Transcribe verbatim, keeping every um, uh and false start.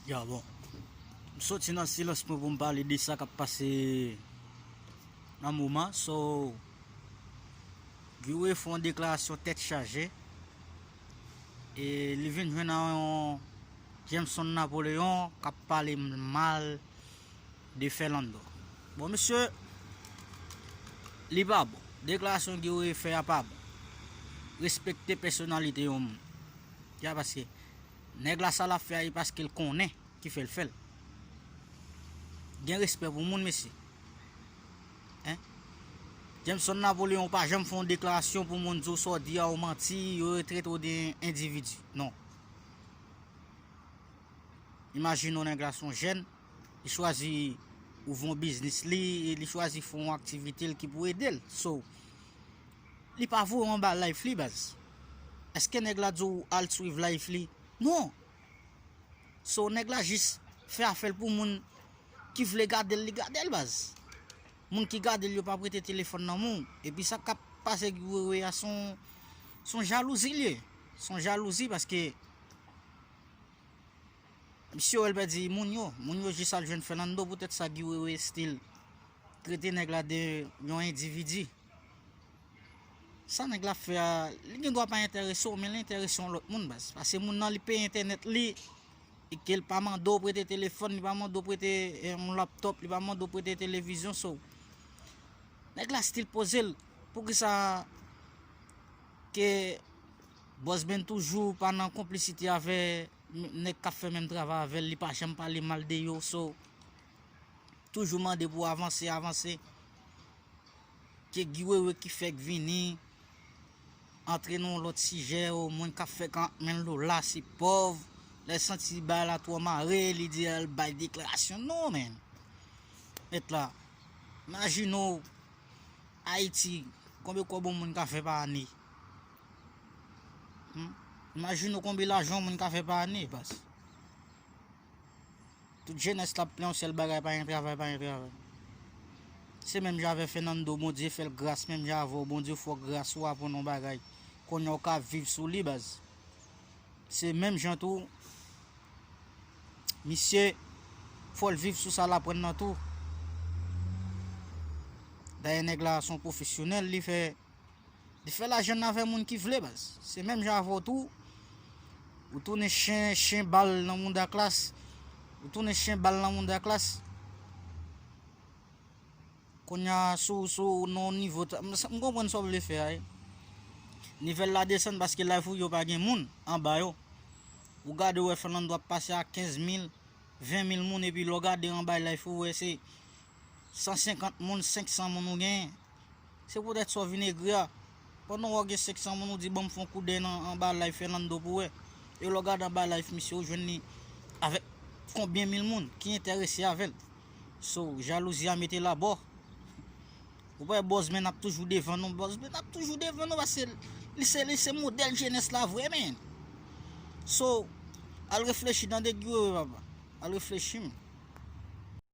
Ya, bon. M soti nan silans mwen pou m pale de sa k ap pase nan moman. So, Guy Wewe fè yon deklarasyon tèt chaje. E li vin jwenn a yon Jameson Napoleon k ap pale mal de Fernando. Bon, mesye, li pa bon. Deklarasyon Guy Wewe fè a pa bon. Respekte pèsonalite yon moun. Ya, paske nèg la sa l ap fè a, e paske l konnen ki fè l fè l. Gen respè pou moun, mesye. Hein? Jameson Napoleon pa janm fè yon deklarasyon pou moun di w sa w di a ou manti, yo trete w de endividi. Non. Imajine w nèg la se yon jèn, li chwazi ouvri yon biznis li, e li chwazi fè yon aktivite l ki pou ede l. So, li pa voye w anba live li, baz. Èske nèg la di w al swiv live li? Non. So, nèg la jis fè afè l pou moun ki vle gade l, li gade l, baz. Moun ki gade l yo pa prete telefòn nan men w. Epi sa k ap pase Guy Wewe a se yon, se yon jalouzi l ye. Se yon jalouzi paske misye wè l pèdi moun yo. Moun yo jis al jwenn Fernando, poutèt sa Guy Wewe still trete nèg la de yon endividi. Sa nèg la fè a, li gen dwa pa enterese w, men li enterese yon lòt moun, baz. Paske moun nan li peye entènèt li, e ke l pa mande w prete telefòn, li pa mande w prete eh, yon laptòp, li pa mande w prete televizyon, so. Nèg la still poze l. Poukisa ke Boss Ben toujou pa nan konplisite avè nèg k ap fè menm travay avè l, li pa janm pale mal de yo, so. Toujou mande pou avanse, avanse. Ke Guy Wewe ki fèk vini, antre nan yon lòt sijè, o moun k ap fè karant mil dola, se pòv, lè santi bagay la twò mare, li di al bay deklarasyon. Non, men. Mèt la, imajine w, Ayiti, konbyen kòb yon moun ka fè pa ane? Hmm? Imajine w konbyen lajan yon moun ka fè pa ane, baz. Tout jenès la ap plen yon sèl bagay, pa gen travay, pa gen travay. Se menm jan avè Fernando, Bondye fè l gras, menm jan avè w, Bondye fè w gras, ou aprann yon bagay. Kounye a w ka viv sou li, baz. Se menm jan tou, misye, fò l viv sou sa l aprann nan tou. Dayè nèg la se yon pwofesyonèl, li fè Li fè lajan nan avè moun ki vle, baz. Se menm jan avè w tou. Ou tounen chen, chen bal nan mouda Klass. Ou tounen chen bal nan mouda Klass. Kounye a, sou, sou, nan yon nivo, ta- m, m konprann sa w vle fè a, wi. Nivo l la desann paske live ou yo pa gen moun anba yo. Ou gade, ou wè Fernando ap pase a kenz mil, ven mil moun, epi lè w gade anba live ou, ou wè se san senkant moun, senk san moun ou genyen. Se poutèt sa w vin egri a. Pandan w gen senk san moun, ou di, "Ban m fè yon koudèy nan anba live Fernando pou wè." E lè w gade anba live misye, ou jwenn li avèk konbyen mil moun ki enterese avè l. So, jalouzi a mete l abò. Ou pa wè Boss Ben ap toujou devan nou. Boss Ben ap toujou devan nou paske li se, li se modèl jenès la vre, men. So, al reflechi, tande Guy Wewe, papa. Al reflechi, men.